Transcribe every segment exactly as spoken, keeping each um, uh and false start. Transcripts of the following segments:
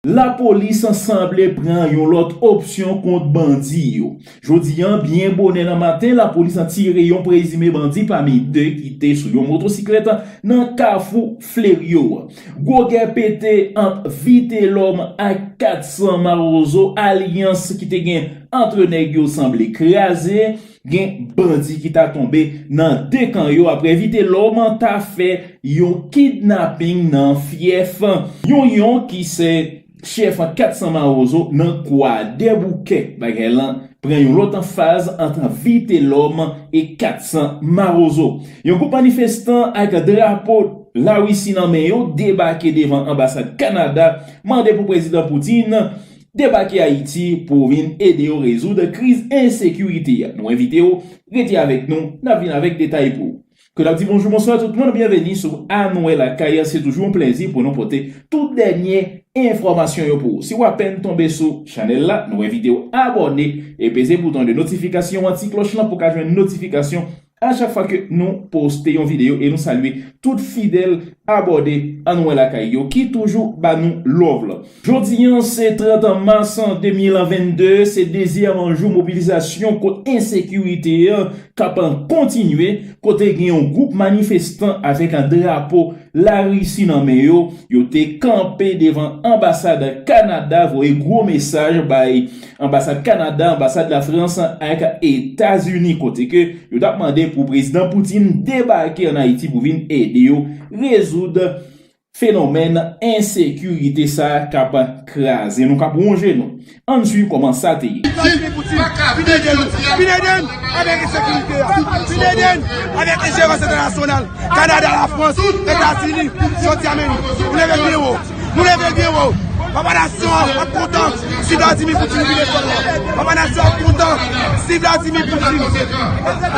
Lapolis sanble pran yon lòt opsyon kont bandi yo. Jodi a, byen bonè nan maten, lapolis tire yon prezime bandi pami de ki te sou yon motosiklèt nan Kafou Fleryo. Gwo gè pete ant Vitelòm ak Katsan Mawozo, alyans ki te gen ant nèg yo sanble kraze. Gen bandi ki ta tonbe nan de kan yo apre Vitelòm ta fè yon kidnaping nan fyèf Yonyon ki se chèf Katsan Mawozo nan Kwadèboukè. Bagay lan pran yon lòt faz ant Vitelòm e Katsan Mawozo. Yon gwoup manifestan ak drapo Larisi nan men yo debake devan anbasad Kanada, mande pou prezidan Putin debake Ayiti pou vin ede yo rezoud kriz ensekirite a. Nou envite w rete avèk nou, n ap vin avèk detay pou ou. Ke n ap di bonjou, bonswa tout moun, byenveni sou Anwè Lakay. Se toujou yon plezi pou nou pote tout dènye enfòmasyon yo pou ou. Si w apèn tonbe sou chanèl la, nou envite w abòne e peze bouton de notifikasyon an, ti klòch lan pou w ka jwenn notifikasyon a chak fwa ke nou poste yon videyo, e nou salye tout fidèl abòne Anwè Lakay yo ki toujou ba nou love la. Jodi an se trant mas de mil vennde, se dezyèm jou mobilizasyon kont ensekirite an k ap kontinye, kote gen yon gwoup manifestan avèk drapo Larisi nan men yo, yo te kanpe devan anbasad Kanada, voye gwo mesaj bay anbasad Kanada, anbasad Lafrans ak Etazini, kote ke yo t ap mande pou prezidan Putin debake ann Ayiti pou vin ede yo rezoud fenomèn ensekirite sa k ap kraze nou, k ap wonje nou. Ann swiv kòman sa te ye. Vin ede n, vin ede n avèk ensekirite a. Vin ede n avèk enjerans entènasyonal. Kanada, Lafrans, Etazini, soti Amerik. Nou leve l byen wo. Nou leve l byen wo. Papa nasyon an ap kontan si Vladimir Putin vin lekòl la. Papa nasyon an ap kontan si Vladimir Putin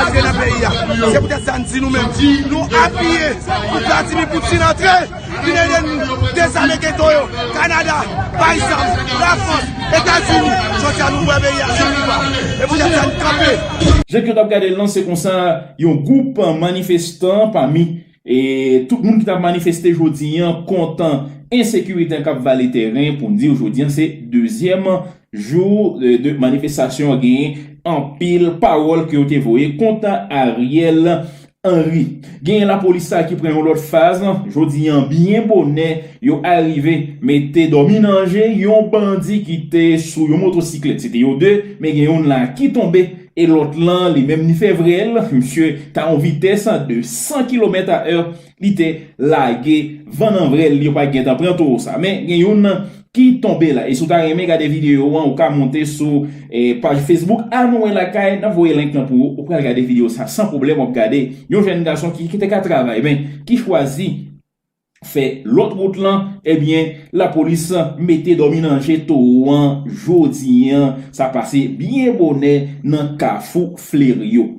antre nan peyi a. Se poutèt sa n di nou menm, nou apiye pou Vladimir Putin antre. Vin ede n dezame geto yo. Kanada, bay zam, Lafrans, Etazini, jodi a nou wè peyi a se ki pa. E poutèt sa n kanpe. Jan ke w t ap gade l lan, se konsa yon gwoup manifestan pami e tout moun ki t ap manifeste jodi an kont ensekirite an k ap vale teren, pou n di w jodi an se dezyèm jou de, de manifestasyon an, genyen anpil pawòl ke yo te voye kont Ariel Henry. Genyen lapolis sa ki pran yon lòt faz. Jodi an, byen bonè, yo arive mete dòmi nan je yon bandi ki te sou yon motosiklèt. Se te yo de, men gen youn la ki tonbe, e lòt lan, li menm, li fè vrèl. Misye ta yon vitès de san kilomèt a è, li te lage van nan vrèl, li pa gentan pran towo sa. Men gen youn ki tonbe la. E si w ta renmen gade videyo an, ou ka monte sou, eh, paj Facebook Anwè Lakay, n ap voye link lan pou ou. Ou pral gade videyo sa san pwoblèm, w ap gade yon jèn gason ki, ki te ka travay, men ki chwazi fè lòt wout lan, ebyen, lapolis mete dòmi nan je towo an jodi an. Sa pase byen bonè nan Kafou Fleryo.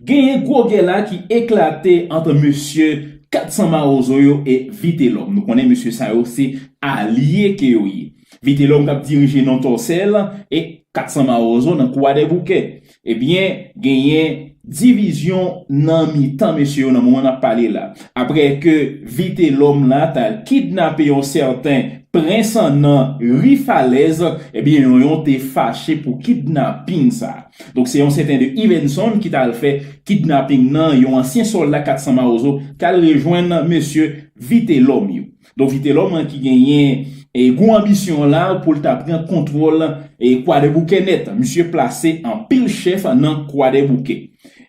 Genyen gwo gè la ki eklate ant mesye Katsan Mawozo yo e Vitelòm. Nou konnen mesye sa yo se alye ke yo ye. Vitelòm k ap dirije nan Tòsèl e Katsan Mawozo nan Kwadèboukè. Ebyen, genyen divizyon nan mitan mesye yo nan moman n ap pale la. Apre ke Vitelòm la t al kidnape yon sèten Prens nan Ri Falèz, ebyen, Yonyon te fache pou kidnaping sa. Donk, se yon sèten de Ivenson ki t al fè kidnaping nan yon ansyen sòlda Katsan Mawozo k al rejwenn mesye Vitelòm yo. Donk, Vitelòm an ki genyen, e, gwo anbisyon la pou l ta pran kontwòl, e, Kwadèboukè nèt. Misye plase anpil chèf nan Kwadèboukè.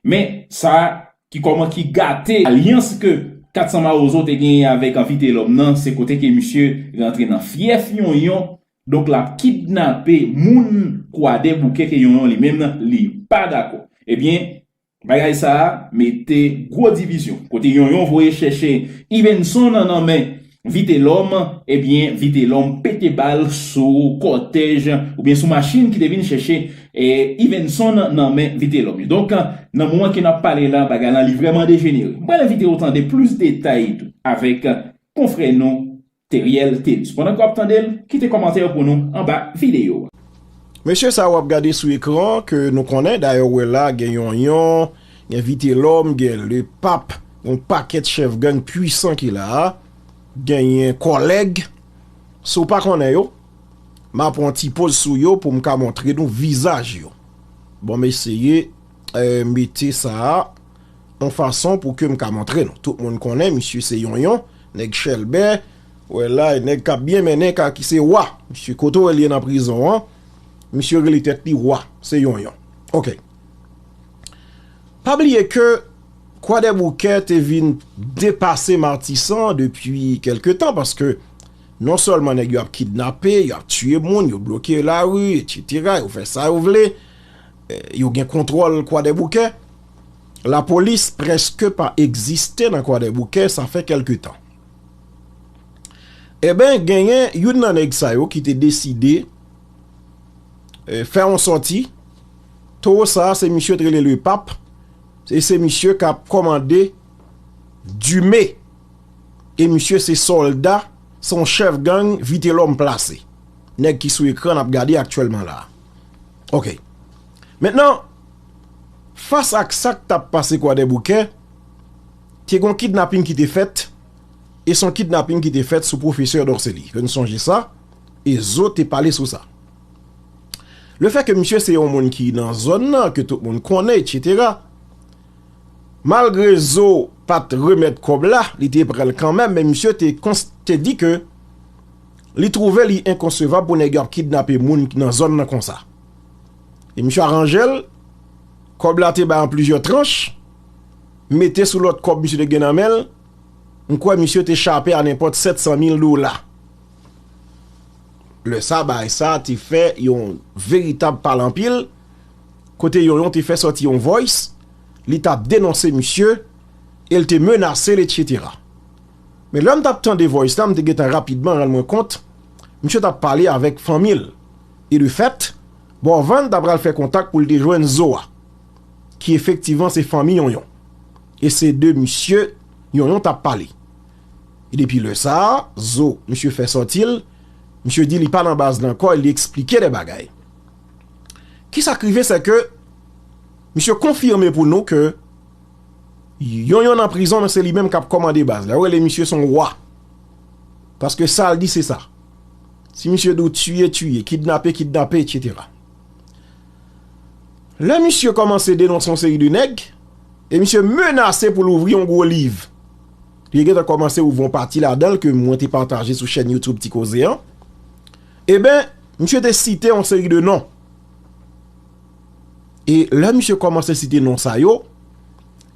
Men, sa ki kòman ki gate alyans ke Katsan Mawozo te genyen avèk Vitelòm nan, se kote ke misye rantre nan fyèf Yonyon, donk l ap kidnape moun Kwadèboukè ke Yonyon li menm li pa dakò. Ebyen, bagay sa a mete gwo divizyon. Kote Yonyon voye chèche Ivenson nan men Vitelòm, ebyen, Vitelòm pete bal sou kòtèj oubyen sou machin ki te vin chèche, e, Ivenson nan men Vitelòm yo. Donk, nan moman ke n ap pale la, bagay lan li vrèman dejenere. Mwen envite w tande plis detay tou avèk konfrè nou Teriel Thelus. Pandan ke w ap tande l, kite kòmantè pou nou anba videyo a. Mesye sa w ap gade sou ekran ke nou konnen, dayè w wè la, gen Yonyon, gen Vitelòm, gen Lepap, yon pakèt chèf gang pwisan ki la a, genyen Kòlèg. Si w pa konnen yo, M ap pran ti poz sou yo pou m ka montre nou vizaj yo. Bon, m eseye, eh, mete sa a yon fason pou ke m ka montre nou. Tout moun konnen misye se Yonyon, nèg Chèlbè, wè la, nèg k ap byen mennen ka ki se wa. Misye kote w wè l ye nan prizon an, misye rele tèt li wa, se Yonyon. Oke. Pa bliye ke Kwadèboukè te vin depase Matisan depi kèlke tan, paske non sèlman nèg yo ap kidnape, yo ap tiye moun, yo bloke lari, etsetera, yo fè sa yo vle, eh, yo gen kontwòl Kwadèboukè. Lapolis prèske pa egziste nan Kwadèboukè, sa fè kèlke tan. Eben, genyen youn nan nèg sa yo ki te deside, eh, fè yon sòti. Towo sa a, se misye te rele Lepap. E se misye k ap kòmande Dime. E misye se sòlda, se yon chèf gang Vitelòm plase. Nèg ki sou ekran n ap gade aktyèlman la a. Oke. Mentnan, fas ak sa k t ap pase Kwadèboukè, te gen yon kidnaping ki te fèt, e se yon kidnaping ki te fèt sou pwofesè Dorcely. Ke n sonje sa, e Zo te pale sou sa. Lefètke misye se yon moun ki nan zòn nan, ke tout moun konnen, etsetera. Malgre Zo pa t remèt kòb la, li te pran l kanmenm, men misye te kons-, te di ke li twouve li enkonsevab pou nèg yo ap kidnape moun nan zòn nan konsa. E misye aranje l, kòb la te bay an plizyè tranch, mete sou lòt kòb misye te gen nan men l, m kwè misye te chape a nenpòt sèt san mil dola. Lè sa, bagay sa te fè yon veritab pale anpil, kote Yonyon te fè sòti yon voice, li t ap denonse misye, e l te menase l, etsetera. Men lè m t ap tande voice la, m te gentan rapidman rann mwen kont, misye t ap pale avèk fanmi l. E de fèt, Morvan t ap pral fè kontak pou l te jwenn Zo a, ki efektivman se fanmi Yonyon. E se de misye Yonyon t ap pale. E depi lè sa a, Zo, misye fè sòti l, misye di li pa nan baz la ankò, e li eksplike de bagay. Kisa k rive, se ke misye konfime pou nou ke Yonyon nan prizon, men se li menm k ap kòmande baz la. Yo rele misye se yon wa. Paske sa l di, se sa. Si misye di w tiye, tiye, kidnape, kidnape, etsetera. Lè misye kòmanse denonse yon seri de nèg, e misye menase pou l ouvri yon gwo liv. Li gentan kòmanse ouvri yon pati ladan l ke mwen te pataje sou chèn YouTube Ti Koze an. Eben, misye te site yon seri de non. E lè misye kòmanse site non sa yo,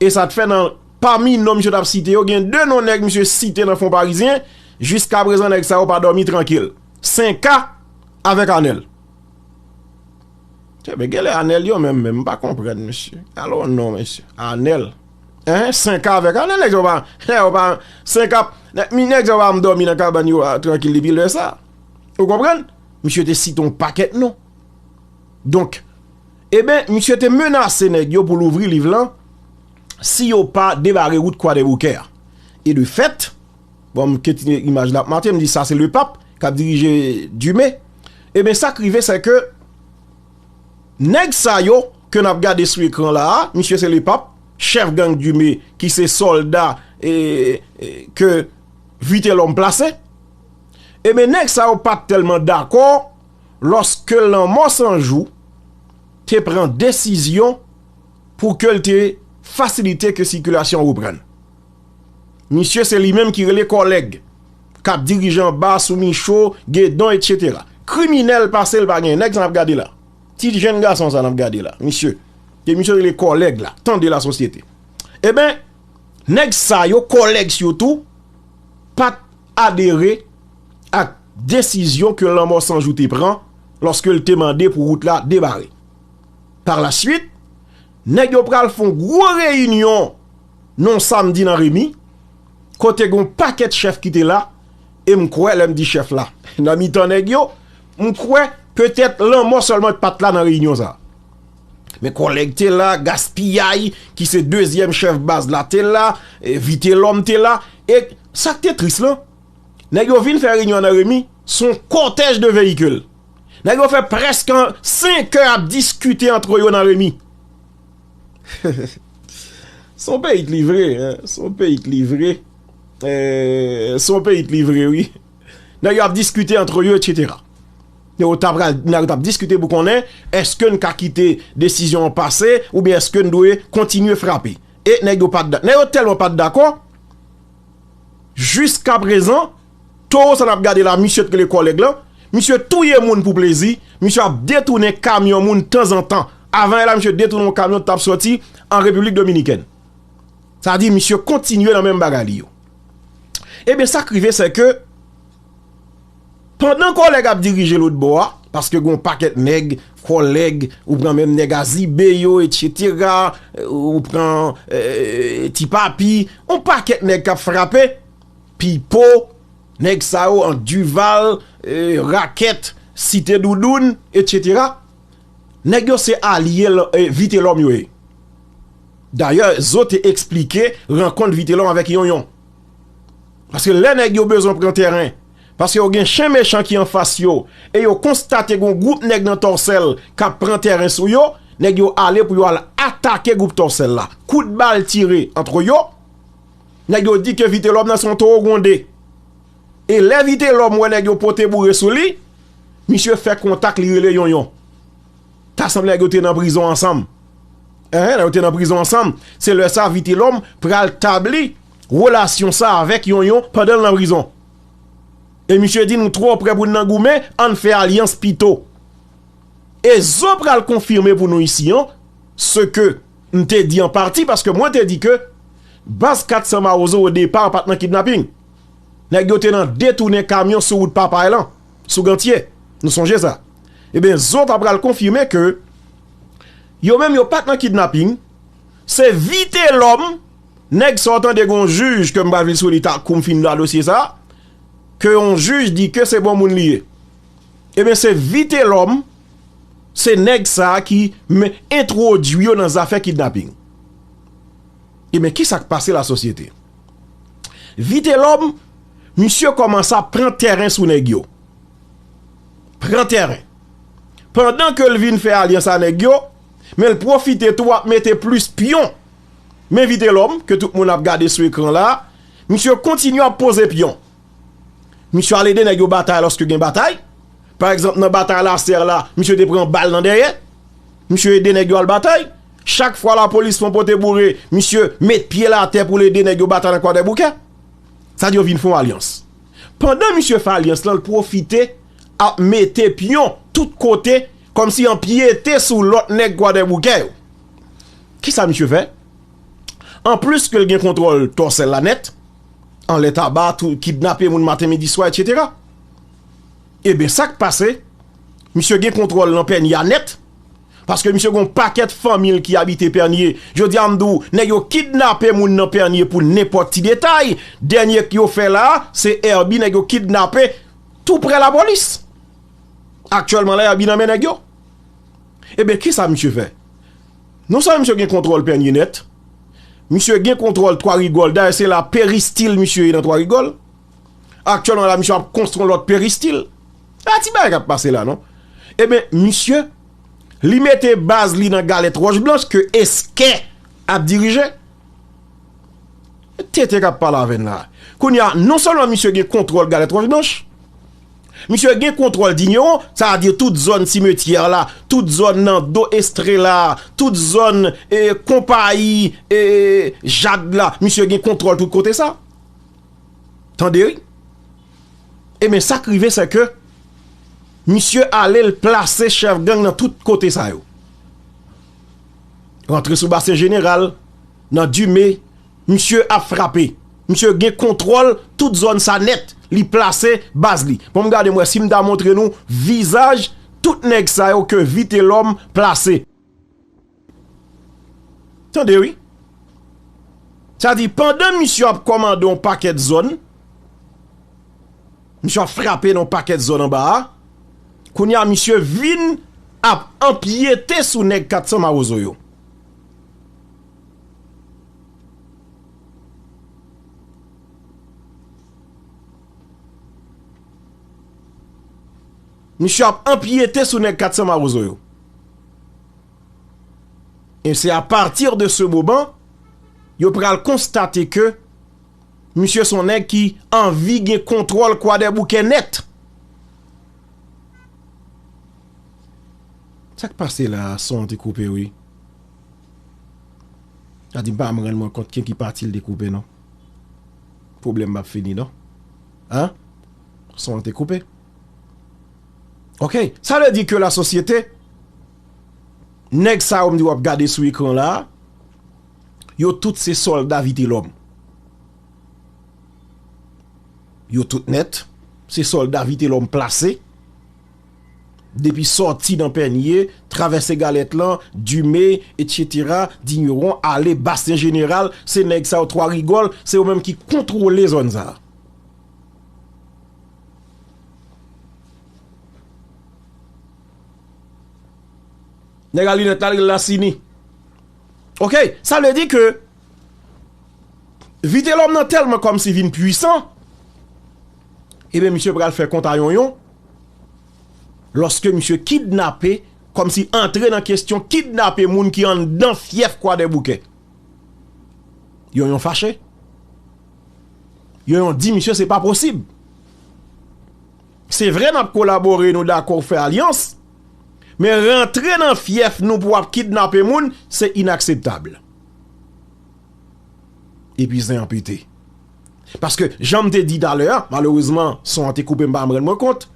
e sa t fè nan, pami non misye t ap site yo, gen de non nèg misye site nan Fon Parizyen, jiskaprezan nèg sa yo pa dòmi trankil. Senka avèk Anèl. Tè, men genlè Anèl yo menm, menm, m pa konprann, mesye. Alò non, mesye. Anèl. Hein? Senka avèk Anèl, nèg sa yo pa, nèg yo pa, Senka, nèg, nèg sa yo pa dòmi nan kabann yo, a, trankil depi lè sa. Ou konprann? Misye te site yon pakèt non. Donk, eben, misye te menase nèg yo pou l ouvri liv lan, si yo pa debare wout Kwadèboukè a. E de fèt, bon, m kite imaj la ap mache, m di sa se Lepap k ap dirije Dime. Eben, sa k rive, se ke nèg sa yo ke n ap gade sou ekran la a, misye se Lepap, chèf gang Dime, ki se sòlda, e, e, ke Vitelòm plase. Eben, nèg sa yo pa t tèlman dakò lòske Lanmò San Jou te pran desizyon pou ke l te fasilite ke sikilasyon an reprann. Misye se li menm ki rele kòlèg, k ap dirije anba sou Micho, Gedon, etsetera. Kriminèl pase l pa gen, nèg sa n ap gade la. Ti jèn gason sa n ap gade la, misye. Ke misye rele kòlèg la, tande lasosyete. Eben, nèg sa yo, kòlèg sitou, pa t adere ak desizyon ke Lanmò San Jou te pran lòske l te mande pou wout la debare. Par la suite, nèg yo pral fè yon gwo reyinyon nan samdi nan Remi, kote gen yon pakèt chèf ki te la, e m kwè, lè m di chèf la, nan mitan nèg yo, m kwè, petèt Lanmò sèlman ki pa t la nan reyinyon sa a. Men kòlèg te la, Gaspiyay, ki se dezyèm chèf baz la, te la, e Vitelòm te la, e sa k te tris lan, nèg yo vin fè reyinyon nan Remi, se yon kòtèj de veyikil. Nèg yo fè prèske senk è ap diskite antre yo nan Remi. Se yon peyi k li vre, hein. Se yon peyi k li vre. Eh, se yon peyi k li vre, wi. Nèg yo ap diskite antre yo, etsetera. Ke yo ta pral, n a, yo t ap diskite pou konnen èske n ka kite desizyon an pase oubyen èske n dwe kontinye frape. E nèg yo pa t da-, nèg yo tèlman pa t dakò, jiskaprezan, towo sa n ap gade la, misye t rele kòlèg lan, misye touye moun pou plezi, misye ap detounen kamyon moun tanzantan. Avan yè la, misye detounen yon kamyon t ap sòti an Repiblik Dominikèn. Sa di, misye kontinye nan menm bagay li yo. Ebyen, sa k rive, se ke pandan kòlèg ap dirije lòt bò a, paske gen yon pakèt nèg, kòlèg, ou pran menm nèg Azibe yo, etsetera, ou pran, eh, Ti Papi, yon pakèt nèg k ap frape, Pipo, nèg sa yo, an Duval, eh, Rakèt, Site Doudoun, etsetera. Nèg yo se alye l-, eh, Vitelòm yo ye. Dayè, Zo te eksplike rankont Vitelòm avèk Yonyon. Paske lè nèg yo bezwen pran tèren, paske yo gen chen mechan ki anfas yo, e yo konstate gen yon gwoup nèg nan Tòsèl k ap pran tèren sou yo, nèg yo ale pou yo al atake gwoup Tòsèl la. Kout bal tire ant yo, nèg yo di ke Vitelòm nan se yon towo gwonde. E lè Vitelòm wè nèg yo pote boure sou li, misye fè kontak, li rele Yonyon. Ta sanble nèg yo te nan prizon ansanm. Enhen, nèg yo te nan prizon ansanm. Se lè sa Vitelòm pral tabli relasyon sa avèk Yonyon pandan l nan prizon. E misye di, nou twò prè pou n nan goumen, ann fè alyans pito. E Zo pral konfime pou nou isi an, se ke m te di an pati, paske mwen te di ke baz kat san Mawozo o depa pa t nan kidnaping. Nèg yo te nan detounen kamyon sou wout Papay lan, sou Gantye. Nou sonje sa. Ebyen, Zo ta pral konfime ke yo menm yo pa t nan kidnaping, se Vitelòm, nèg sa w tande gen yon jij ke m pral vin sou li ta kou m fin nan dosye sa, ke yon jij di ke se bon moun li ye. Ebyen, se Vitelòm, se nèg sa a ki men entwodui yo nan zafè kidnaping. Ebyen, kisa k pase lasosyete? Vitelòm, misye kòmanse ap pran tèren sou nèg yo. Pran tèren. Pandan ke l vin fè alyans a nèg yo, men l pwofite tou ap mete plis pyon. Men Vitelòm, ke tout moun ap gade sou ekran la, misye kontinye ap poze pyon. Misye al ede nèg yo batay lòske gen batay. Pa egzanp, nan batay Lasè la, misye te pran bal nan dèyè. Misye ede nèg yo al batay. Chak fwa lapolis fè yon pote boure, misye met pye l atè pou l ede nèg yo batay nan Kwadèboukè. Sa di yo vin fè yon alyans. Pandan misye fè alyans lan, l pwofite ap mete pyon tout kote, kòmsi anpyete sou lòt nèg Kwadèboukè yo. Kisa misye fè? Anplis ke l gen kontwòl Tòsèl la nèt, anlè Taba, tou, kidnape moun maten, midi, swa, etsetera. Ebyen, sa k pase? Misye gen kontwòl nan Pènye a nèt, paske misye gen yon pakèt fanmi l ki abite Pènye. Jodi a, m di w, nèg yo kidnape moun nan Pènye pou nenpòt ti detay. Dènye k yo fè la a, se Herby, nèg yo kidnape tou prè lapolis. Aktyèlman la, Herby nan men nèg yo. Ebyen, kisa misye fè? Non sèlman misye gen kontwòl Pènye nèt, misye gen kontwòl Twa Rigòl. Dayè, se la peristil misye ye nan Twa Rigòl. Aktyèlman la, misye ap konstwi yon lòt peristil. E pa ti bagay k ap pase la, non. Ebyen, misye, li mete baz li nan Galèt Wòch Blanch ke Eskè ap dirije. Tete k ap pale avè n la. Kounye a, non sèlman misye gen kontwòl Galèt Wòch Blanch, misye gen kontwòl Dinyewon, sa vle di tout zòn simetyè la, tout zòn nan do Estrela, tout zòn, e, konpayi, e, Jad la, misye gen kontwòl tout kote sa. Tande wi. Ebyen, sa k rive, se ke misye ale, l plase chèf gang nan tout kote sa yo. Rantre sou Basen Jeneral, nan Dime, misye ap frape. Misye gen kontwòl tout zòn sa nèt. Li plase baz li. Bon, m gade m wè si m ta montre nou vizaj tout nèg sa yo ke Vitelòm plase. Tande wi. Sa di, pandan misye ap kòmande yon pakèt zòn, misye ap frape nan yon pakèt zòn anba a, kounye a misye vin ap anpyete sou nèg kat san Mawozo yo. Misye ap anpyete sou nèg kat san Mawozo yo. E se apati de se moman, yo pral konstate ke misye se yon nèg ki anvi gen kontwòl Kwadèboukè nèt. Sa k pase la a, son an te koupe, wi. Sa di m pa m rann mwen kont ki, ki pati l te koupe, non. Pwoblèm p ap fini, non. Hein? Son an te koupe. Ok, sa vle di ke lasosyete, nèg sa yo m di w ap gade sou ekran la a, yo tout se sòlda Vitelòm. Yo tout nèt, se sòlda Vitelòm plase. Depi sòti nan Pènye, travèse Galèt lan, Dime, etsetera, Dinyewon, ale Basyen Jeneral, se nèg sa yo, Twa Rigòl, se yo menm ki kontwole zòn sa a. Nèg a linèt la, l rele Lasini. Ok, sa vle di ke Vitelòm nan tèlman kòmsi vin pwisan, ebyen, misye pral fè kont a Yonyon lòske misye kidnape, kòmsi antre nan kesyon kidnape moun ki anndan fyèf Kwadèboukè. Yonyon fache. Yonyon di misye se pa posib. Se vre n ap kolabore, nou dakò fè alyans, men rantre nan fyèf nou pou w ap kidnape moun, se inakseptab. Epi zen an pete. Paske, jan m te di talè a, malerezman, son an te koupe, m pa janm rann mwen kont.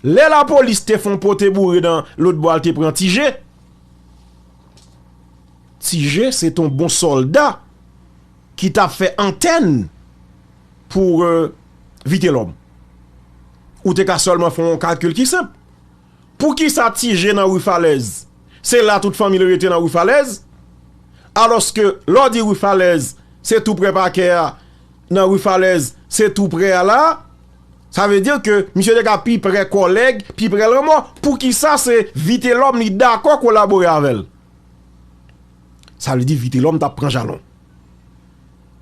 Lè lapolis te fè yon pote boure nan lòt bò a, l te pran Tije. Tije, se t on bon sòlda ki t ap fè antèn pou, euh, Vitelòm. Ou te ka sèlman fè yon kalkil ki senp. Poukisa Tije nan ri Falèz? Se la tout fanmi l rete nan ri Falèz. Alòske, lè w di ri Falèz, se tou prè pakè a. Nan ri Falèz, se tou prè a la. Sa vle di ke misye te ka pi prè Kòlèg, pi prè lanmò. Poukisa se Vitelòm li dakò kolabore avè l? Sa vle di Vitelòm t ap pran jalon.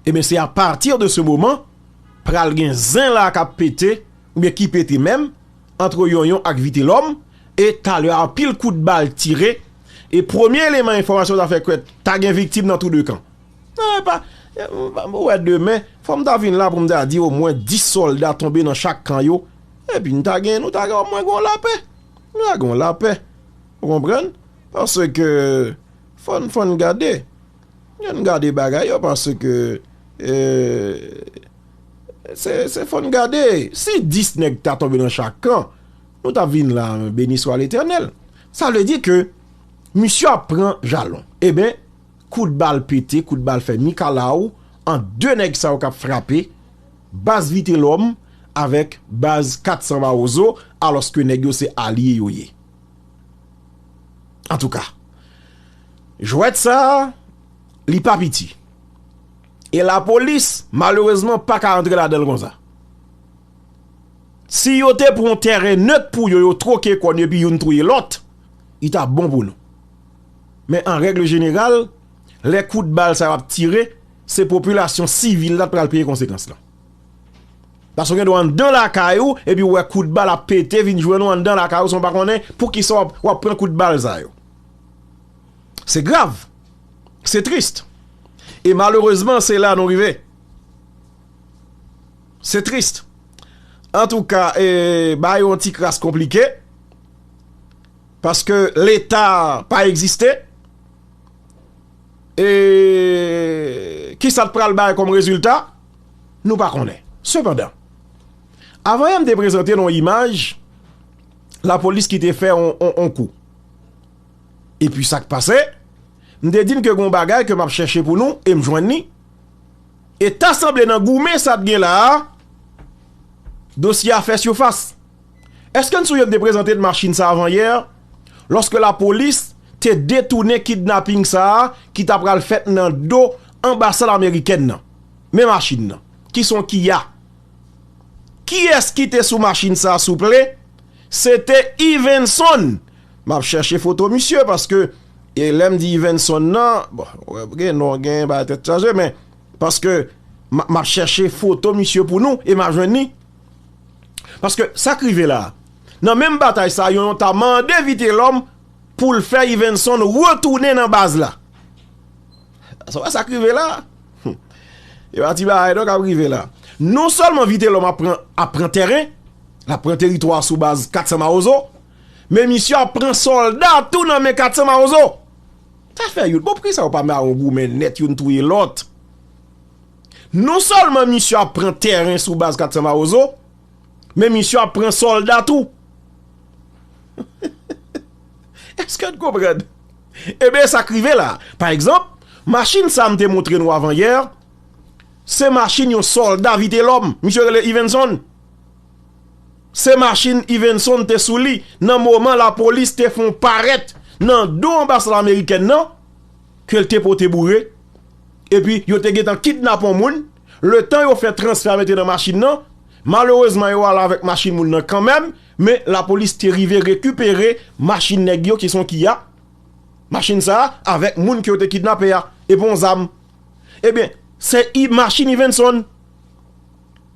Ebyen, se apati de se moman, pral gen zen la k ap pete, oubyen ki pete menm, ant Yonyon ak Vitelòm, e talè a anpil kout bal tire, e premye eleman enfòmasyon ta fè kwè ta gen viktim nan tou de kan. Nan, e pa, e, ou wè demen, fò m ta vin la pou m ta di omwen dis sòlda tonbe nan chak kan yo, epi n ta gen, nou ta gen omwen gen yon lapè. Nou ta gen yon lapè. Ou konprann? Paske, fò n, fò n gade. Ann gade bagay yo, paske, e, se, se fò n gade. Si dis nèg ta tonbe nan chak kan, nou t ap vin la, beni swa Letènèl. Sa vle di ke misye ap pran jalon. Ebyen, kout bal pete, kout bal fè mikalaw ant de nèg sa yo k ap frape baz Vitelòm avèk baz kat san Mawozo, alòske nèg yo se alye yo ye. Antouka, jwèt sa a, li pa piti. E lapolis, malerezman, pa ka antre ladan l konsa. Si yo te pran yon tèren nèt pou yo, yo twoke kòn yo epi youn touye lòt, li t ap bon pou nou. Men an règ jeneral, lè kout bal sa yo ap tire, se popilasyon sivil la t pral peye konsekans lan. Paske w gen dwa anndan lakay ou, epi w wè kout bal ap pete, vin jwenn ou anndan lakay ou, san w pa konnen poukisa w ap, w ap pran kout bal sa yo. Se grav. Se tris. E malerezman, se la nou rive. Se tris. Antouka, e, bagay yo yon ti kras konplike. Paske Leta pa egziste. E kisa t pral bay kòm rezilta? Nou pa konnen. Sepandan, avan yè m te prezante nou yon imaj lapolis ki te fè on, on, on kou. Epi sa k pase, m te di n ke gon bagay ke m ap chèche pou nou e m jwenn li. E ta sanble nan goumen sa t gen la a, dosye a fè sifas. Èske n sonje m te prezante n machin sa avan yè, lòske lapolis te detounen kidnaping sa a ki ta pral fèt nan do anbasad amerikèn nan? Men machin nan, ki se yon Kia. Kiyès ki te sou machin sa a, souple? Se te Yvenson. M ap chèche foto misye paske, e lè m di Yvenson nan, bon, gen non, gen bagay tèt chaje, men paske m, m ap chèche foto misye pou nou e m a jwenn li. Paske sa k rive la, nan menm batay sa, Yonyon ta mande Vitelòm pou l fè Yvenson retounen nan baz la. Sa w wè sa k rive la? Hum. E pa ti bagay non k ap rive la. Non sèlman Vitelòm ap pran, ap pran tèren, l ap pran teritwa sou baz kat san Mawozo, Men misye ap pran sòlda tou nan men Kat San Mawozo. Sa fè youn, bon, poukisa yo pa mare yon goumen nèt, youn touye lòt? Non sèlman misye ap pran tèren sou baz Kat San Mawozo, men misye ap pran sòlda tou. Èske n konprann? Ebyen, sa k rive la. Pa egzanp, machin sa m te montre nou avan yè, se machin yon sòlda Vitelòm. Misye rele Yvenson. Se machin Yvenson te sou li nan moman lapolis te fè yon parèt nan do anbasad amerikèn nan, ke l te pote boure. Epi, yo te gentan kidnape yon moun. Letan yo fè transfè a mete nan machin nan, malerezman, yo ale avèk machin moun nan kanmenm, men lapolis te rive rekipere machin nèg yo ki se yon Kia. Machin sa a, avèk moun ke yo te kidnape a, epi yon zam. Ebyen, se i, machin Yvenson.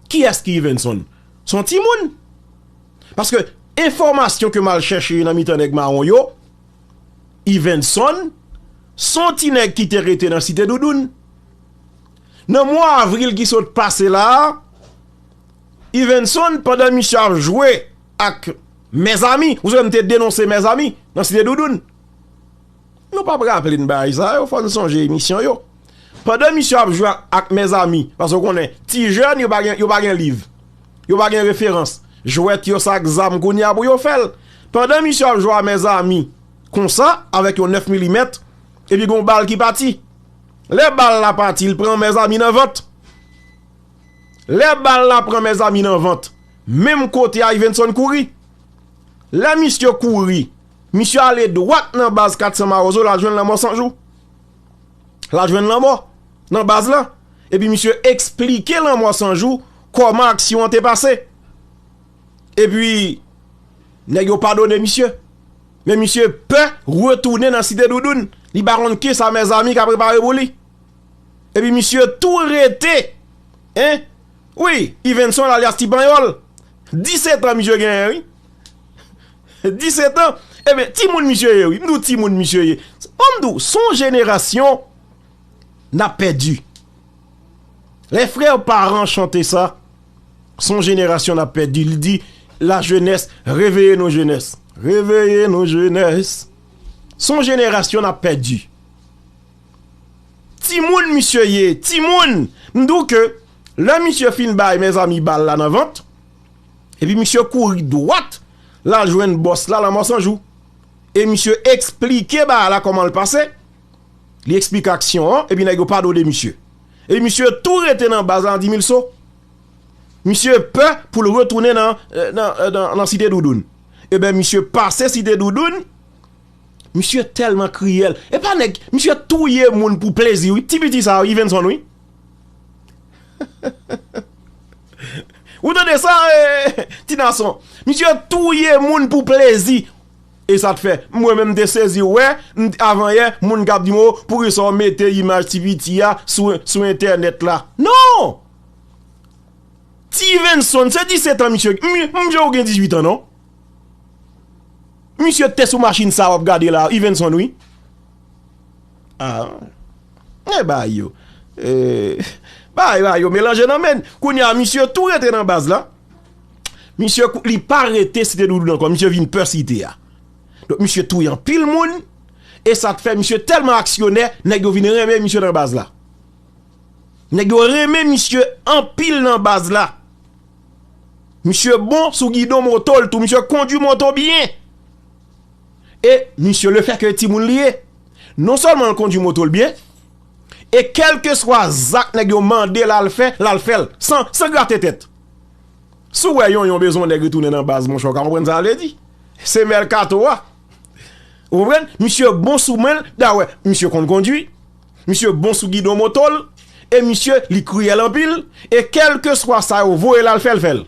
Kiyès ki Yvenson? Se yon timoun. Paske enfòmasyon ke m al chèche nan mitan nèg mawon yo, Yvenson, se yon ti nèg ki te rete nan Site Doudoun. Nan mwa avril ki sot pase la a, Yvenson, pandan misye ap jwe ak Mèzami, ou sonje m te denonse Mèzami nan Site Doudoun. Nou p ap raple n bagay sa yo, fò n sonje emisyon yo. Pandan misye ap jwe ak, ak Mèzami, paske w konnen, ti jèn, yo pa gen, yo pa gen liv. Yo pa gen referans. Jwèt yo sa ak zam kounye a pou yo fè l. Pandan misye ap jwe a Mèzami, konsa, avèk yon nèf milimèt, epi gen yon bal ki pati. Lè bal la pati, l pran Mèzami nan vant. Lè bal la pran Mèzami nan vant, menm kote a Yvenson kouri. Lè misye kouri, misye ale dwat nan baz Kat San Mawozo, l al jwenn Lanmò San Jou. L al jwenn Lanmò nan baz la. Epi misye eksplike Lanmò San Jou kòman aksyon an te pase. Epi, nèg yo padone misye. Men misye pè retounen nan Site Doudoun. Li pa konn kisa Mèzami ka prepare pou li. Epi misye tou rete. Hein? Wi, Yvenson alyas Ti Panyòl. Disèt an misye genyen, wi. Disèt an. Ebyen, timoun misye ye, wi. M di w timoun misye ye. Bon, m di w, se yon jenerasyon n ap pèdi. Les frères parents chante sa. Se yon jenerasyon n ap pèdi. Li di, la jeunesse, réveillez nos jeunesses. Réveillez nos jeunesses. Se yon jenerasyon n ap pèdi. Timoun misye ye, timoun! M di w ke lè misye fin bay Mèzami bal la nan vant, epi misye kouri dwat, l al jwenn bòs la, Lanmò San Jou. E misye eksplike bagay la kòman l pase. Li eksplike aksyon an, epi nèg yo padone misye. E misye tou rete nan baz la nan Dimilso. Misye pè pou l retounen nan, nan, nan, nan Site Doudoun. Ebyen, misye pase Site Doudoun, misye tèlman kriyèl. E pa nèg, misye touye moun pou plezi, wi. Ti piti sa, Yvenson, wi. Ou tande sa, eh, ti nason? Misye touye moun pou plezi. E sa t fè, mwen menm m te sezi wè, m t-, avan yè, moun k ap di m, "O, poukisa w mete imaj ti piti a sou, sou entènèt la?" Non! Ti Yvenson, se disèt an misye, m, m, misye ou gen dizuit an, non? Misye te sou machin sa w ap gade la, Yvenson, wi. Ah. E bagay yo. Eh, bagay, bagay yo melanje nan men. Kounye a, misye tou rete nan baz la. Misye kou-, li pa rete Site Doudoun ankò. Misye vin pè site a. Donk, misye touye anpil moun. E sa t fè misye tèlman aksyonè, nèg yo vin renmen misye nan baz la. Nèg yo renmen misye anpil nan baz la. Misye bon sou gidon moto l tou, misye kondwi moto byen. E misye, lefètke timoun li ye, non sèlman l kondwi moto l byen, e kèlkeswa zak nèg yo mande l al fè, l al fè l, san, san grate tèt. Si w wè Yonyon bezwen yon nèg retounen nan baz, monchè, w ka konprann sa l vle di. Se mèkato a. Ou konprann? Misye bon sou men l, dayè, misye konn kondwi, misye bon sou gidon moto l, e misye, li kriyèl anpil, e kèlkeswa sa yo voye l al fè, l fè l.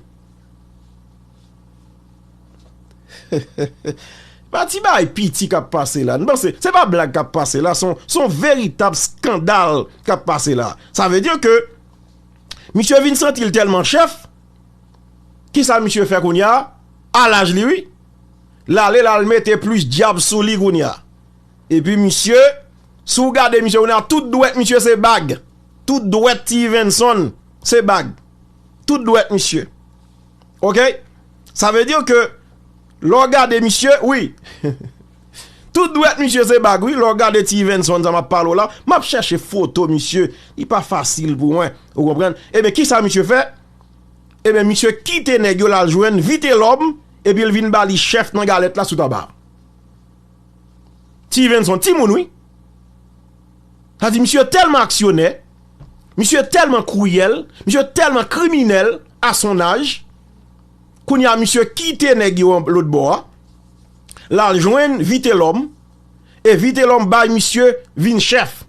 Pa ti bagay piti k ap pase la. Nou panse, se pa blag k ap pase la, se yon, se yon veritab eskandal k ap pase la. Sa vle di ke misye vin santi l tèlman chèf, kisa misye fè kounye a? A laj li, wi. L ale, l al mete plis dyab sou li kounye a. Epi misye, si w gade misye kounye a, tout dwèt misye se bag. Tout dwèt Ti Yvenson se bag. Tout dwèt misye. Oke? Sa vle di ke Lè w gade misye, wi. Tout dwèt misye se bag, wi. Lè w gade ti Ivenson sa m ap pale w la, m ap chèche foto misye. Li pa fasil pou mwen. Ou konprann? Ebyen, kisa misye fè? Ebyen, misye kite nèg yo l al jwenn Vitelòm, epi l vin ba li chèf nan galèt la sou taba. Ti Ivenson, timoun, wi. Sa di, misye tèlman aksyonè, misye tèlman kriyèl, misye tèlman kriminèl à son âge. Kounye a, misye kite nèg yo lòt bò a, l al jwenn Vitelòm, e Vitelòm bay misye vin chèf.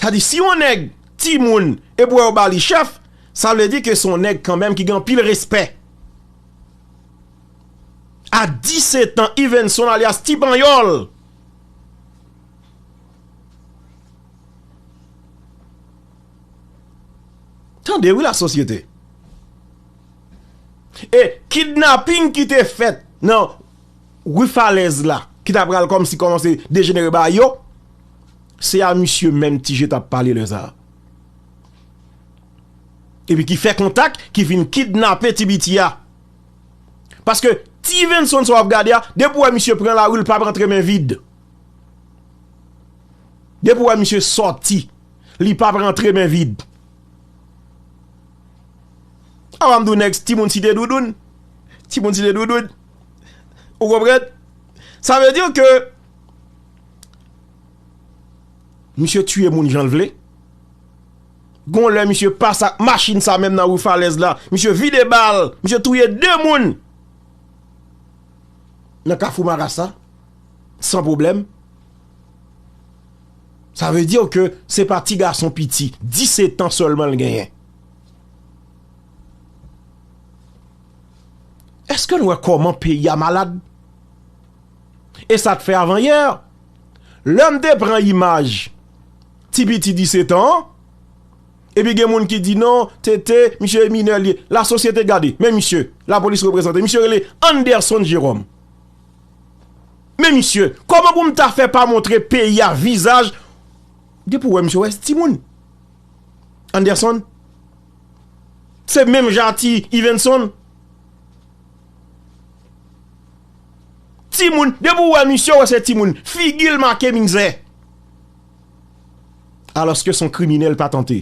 Sa di, si yon nèg timoun, e pou yo ba li chèf, sa vle di ke se yon nèg kanmenm ki gen anpil respè. A disèt an, Ivenson alyas Ti Panyòl. Tande wi, lasosyete. E kidnaping ki te fèt nan Ri Falèz la, ki ta pral kòmsi kòmanse dejenere bagay yo, se a misye menm Ti Je t ap pale lè sa a. Epi ki fè kontak, ki vin kidnape Ti Biti a. Paske Ti Ivenson sa w ap gade a, depi w wè misye pran lari, l p ap rantre men vid. Depi w wè misye sòti, li p ap rantre men vid. Avan m di w nèg, timoun Site Doudoun. Timoun Site Doudoun. Ou konprann? Sa vle di ke misye tiye moun jan l vle. Gon lè misye pase ak machin sa menm nan Ri Falèz la. Misye vide bal. Misye touye de moun nan Kafou Marasa. San pwoblèm. Sa vle di ke se pa ti gason piti, disèt an sèlman l genyen. Èske n wè kòman peyi a malad? E sa k fè avanyè, lè m te pran imaj ti piti disèt an, epi gen moun ki di non, T T, misye minè li ye. Lasosyete gade, men misye, lapolis reprezante. Misye rele Anderson Jerome. Men misye, kòman pou m ta fè pa montre peyi a vizaj? Depi w wè misye, w wè se timoun. Anderson, se menm jan a ti Ivenson. Timoun, depi w wè misye, w wè se timoun. Figi l make mizè. Alòske se yon kriminèl patante.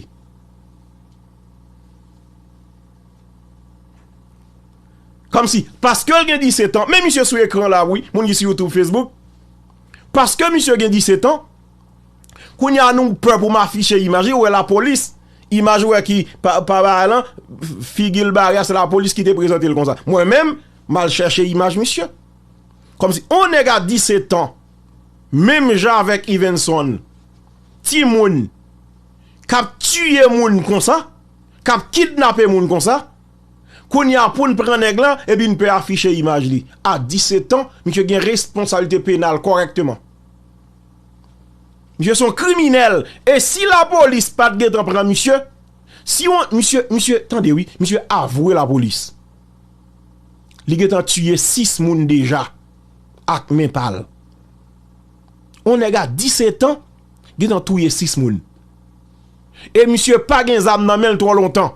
Kòmsi, paske l gen disèt an, men misye sou ekran la, wi, moun ki sou YouTube, Facebook. Paske misye gen disèt an, kounye a nou pè pou m afiche imaj li, ou wè lapolis, imaj ou wè ki pa, pa bagay lan, figi l bare a, se lapolis ki te prezante l konsa. Mwen menm, m al chèche imaj misye. Kòmsi, on nèg a disèt an, menm jan avèk Ivenson, timoun, k ap tiye moun konsa, k ap kidnape moun konsa, kounye a pou n pran nèg lan, epi n pè afiche imaj li. A disèt an, misye gen responsablite penal kòrèkteman. Misye se yon kriminèl. E si lapolis pa t gentan pran misye, si yon, misye, misye, tande wi, misye avwe lapolis. Li gentan tiye sis moun deja ak men pa l. On nèg a disèt an, gentan touye sis moun. E misye pa gen zam nan men l twò lontan.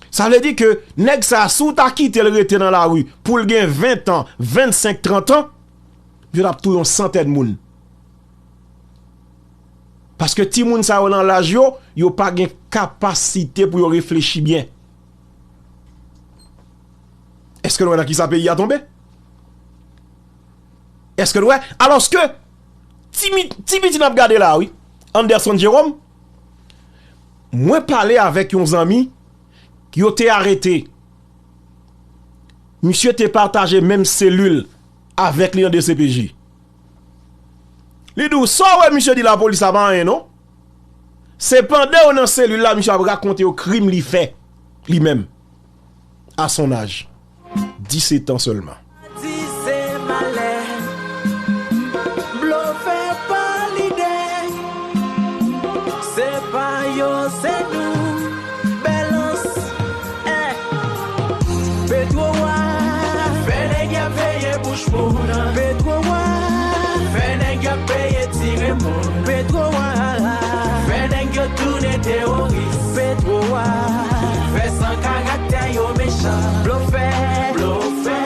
Sa vle di ke nèg sa a, si w ta kite l rete nan lari pou l gen ven an, vennsenk, trant an, yo t ap touye yon santèn moun. Paske timoun sa yo nan laj yo, yo pa gen kapasite pou yo reflechi byen. Èske nou wè nan kisa peyi a tonbe? Èske nou wè? Alòske, ti mi-, ti piti n ap gade la, wi, Anderson Jerome, mwen pale avèk yon zanmi, yo te arete. Misye te pataje menm selil avèk li nan D C P J. Li di w, sa w wè misye di lapolis la pa anyen non. Se pandan yo nan selil la, misye ap rakonte yo krim li fè, li menm, à son âge, disèt an sèlman. Di se malè, blofè pa lidè, se pa yo, se nou, Bèlans, eh. Petwo a fè nèg y ap veye bouch moun. Petwo a fè nèg y ap peye tire moun. Petwo a fè nèg yo tounen teworis. Petwo a fè san karaktè yo mechan. Blofè, blofè.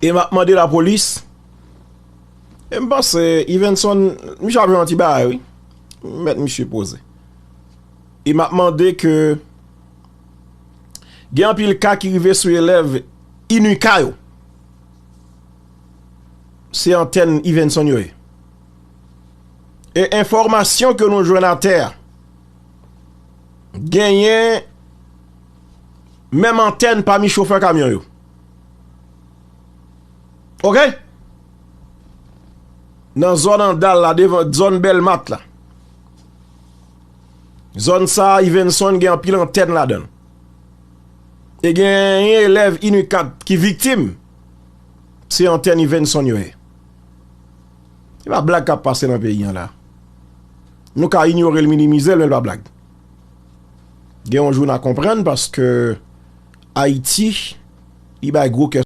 E m ap mande lapolis. E m panse Yvenson, misye ap jwe yon ti bagay, wi. Mèt misye poze. E m ap mande ke gen anpil ka ki rive sou elèv inika yo. Se antèn Yvenson yo ye. E enfòmasyon ke nou jwenn atè a, genyen menm antèn pami chofè kamyon yo. Oke? Nan zòn Andal la, devan zòn Bèlmat la. Zòn sa a, Yvenson gen anpil antèn ladan l. E genyen elèv Unicat ki viktim. Se antèn Yvenson yo ye. E pa blag k ap pase nan peyi an la. Nou ka inyore l, minimize l, men l pa blag. Gen yon jou n a konprann paske Ayiti, li bay gwo kè